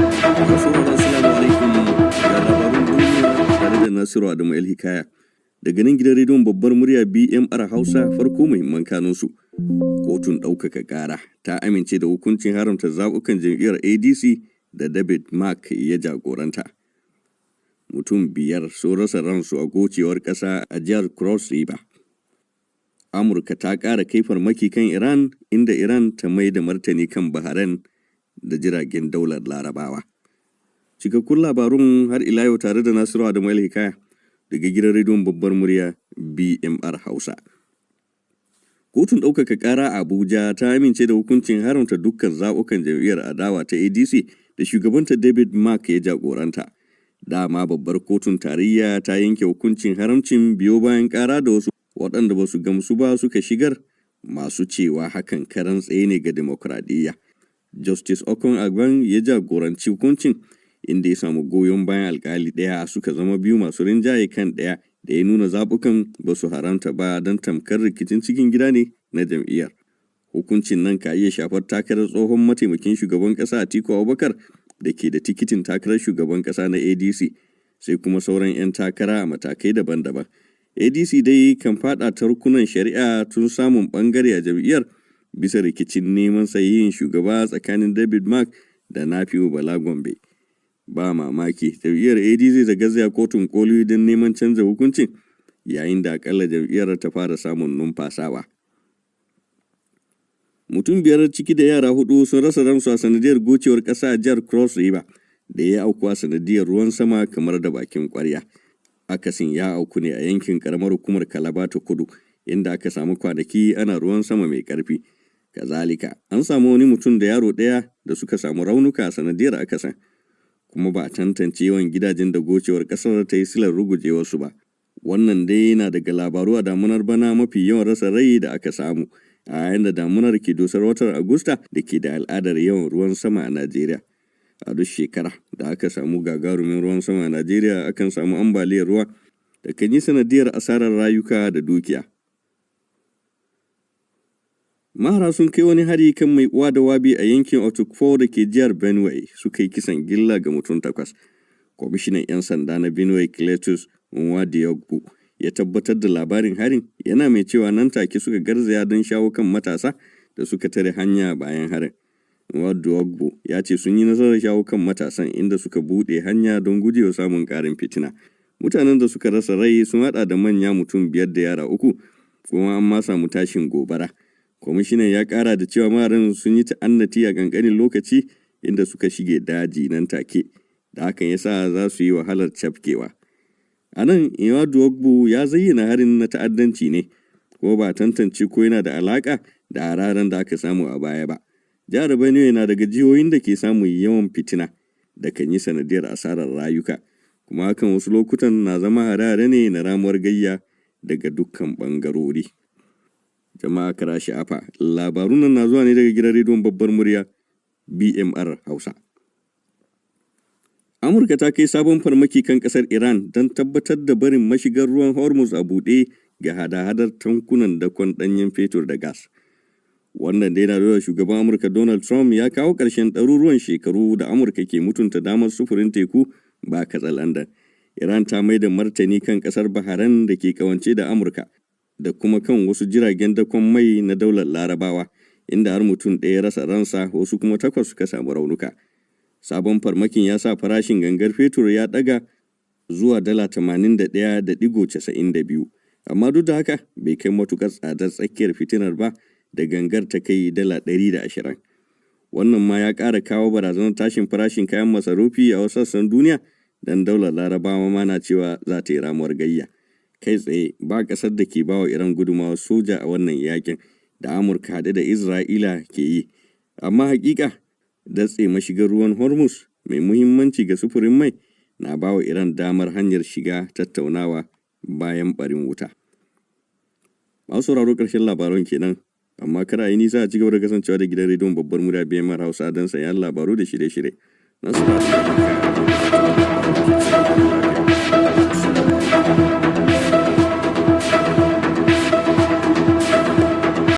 Assalamu alaikum ga labarun duniya tare da Nasiru Adamu El Hikaya. Daga nan gidan rediyon babbar murya BMR Hausa, farko muhimman kanunsu. Kotun ɗaukaka ƙara ta amince da hukuncin haramta zaɓukan jam'iyyar ADC da David Mark ya jagoranta. Mutum 5 sun rasa ransu a gocewar ƙasa a jihar Cross River. Amurka ta ƙara kai farmaki kan Iran, inda Iran ta mai da martani kan Bahrain da jiragen daular Larabawa. Cikakkun labarun har ila yau tare da Nasiru Adamu El Hikaya daga gidan rediyon babbar murya BMR Hausa. Kotun ɗaukaka ƙara a Abuja ta amince da hukuncin haramta dukkan zaɓukan jam'iyyar adawa ta ADC da shugabanta David Mark ya jagoranta. Dama babbar kotun tarayya ta yanke hukuncin haramcin biyo bayan ƙara da wasu waɗanda ba su gamsu ba suka shigar, masu cewa hakan karan tsaye ne ga dimokuraɗiyya. Justice Okon Agban ya jagoranci hukuncin, inda ya samu goyon bayan alkali ɗaya, suka zama 2 masu rinjaye kan 1, da ya nuna zaɓukan ba su haramta ba don tamkar rikicin cikin gida ne na jam'iyyar. Hukuncin nan ka iya shafar takarar tsohon mataimakin shugaban ƙasa Atiku Abubakar da ke da tikitin takarar shugaban ƙasa na ADC, sai kuma sauran 'yan takara a matakai daban-daban. ADC dai kan faɗa tarkunan shari'a tun samun ɓangare a jam'iyyar bisa rikicin neman sahihin shugaba tsakanin David Mark da Nafi'u Bala Gombe. Ba mamaki jam'iyyar ADC ta garzaya kotun koli don neman canza hukuncin, yayin da akalla jam'iyyar ta fara samun numfasawa. Mutum 5 ciki da yara 4 sun rasa ransu a sanadiyar gocewar ƙasa a jihar Cross River da ya auku a sanadiyar ruwan sama kamar da bakin ƙwarya. Akasin ya auku ne a yankin karamar hukumar Kalaba ta Kudu, inda aka samu kwanaki ana ruwan sama mai ƙarfi. Kazalika, an samu wani mutum da yaro ɗaya da suka samu raunuka a sanadiyar akasin. Kuma ba a tantance yawan gidajen da gocewar ƙasar ta yi silar rugujewarsu ba. Wannan dai na daga labaru a damunar bana mafi yawan rasa rai da aka samu, a yayin da damunar ke dosar watan Agusta da ke da al'adar yawan ruwan sama a Najeriya. A duk shekara da aka samu gagarumin ruwan sama a Najeriya, akan samu ambaliyar ruwa da kan yi sanadiyar asarar rayuka da dukiya. Mahara sun kai wani hari kan mai uwa da wabi a yankin Otukpo da ke jihar Benue, suka yi kisan gilla ga mutum 8. Kwamishinan 'yan sanda na Benue, Cletus Nwadiogbu, ya tabbatar da labarin harin, yana mai cewa nan take suka garzaya don shawo kan matasa da suka tare hanya bayan harin. Nwadiogbu ya ce sun yi nasarar shawo kan matasan, inda suka buɗe hanya don gujewa samun ƙarin fitina. Mutanen da suka rasa rai sun haɗa da manya mutum 5 da yara 3, kuma an ma samu tashin gobara. Kwamishinan ya ƙara da cewa maharan sun yi ta'annati a ƙanƙanin lokaci, inda suka shige daji nan take, da hakan ya sa za su yi wahalar cafkewa. A nan, Nwadiogbu ya zayyana harin na ta'addanci ne, kuma ba a tantance ko yana da alaƙa da hararen da aka samu a baya ba. Jihar Benue na daga jihohin da ke samun yawan fitina da kan yi sanadiyar asarar rayuka, kuma hakan wasu lokutan na zama hare-hare ne na ramuwar gayya daga dukkan ɓangarori. Jama'a, kar a sha'afa, labarun nan na zuwa ne daga gidan rediyon babbar murya BMR Hausa. Amurka ta kai sabon farmaki kan kasar Iran don tabbatar da barin mashigar ruwan Hormuz a buɗe ga hada-hadar tankunan dakon ɗanyen fetur da gas. Wannan dai na nuna shugaban Amurka Donald Trump ya kawo ƙarshen ɗaruruwan shekaru da Amurka ke mutunta damar sufurin teku ba katsalandan. Iran ta mai da martani kan kasar Bahrain da ke kawance da Amurka da kuma kan wasu jiragen dakon mai na daular Larabawa, inda har mutum ɗaya rasa ransa, wasu kuma 8 suka samu raunuka. Sabon farmakin ya sa farashin gangar fetur ya ɗaga zuwa dala 81.92, amma duk da haka bai kai matukar tsadar tsakiyar fitinar ba da gangar ta kai dala 120. Wannan ma ya ƙara kawo barazanar tashin farashin kayan masarufi a wasu sassan duniya, don daular Larabawa ma na cewa za ta yi ramuwar gayya. Kai tsaye ba ƙasar da ke ba wa Iran gudunmawar soja a wannan yakin da Amurka haɗe da Isra'ila ke yi. Amma hakika datse mashigar ruwan Hormuz mai muhimmanci ga sufurin mai na ba wa Iran damar hanyar shiga tattaunawa bayan barin wuta. Masu sauraro, ƙarshen labaran kenan. Amma kada a yi nisa, a ci gaba da kasancewa da gidan rediyon babbar murya BMR Hausa don sayan labaru da shirye-shirye. Nasu.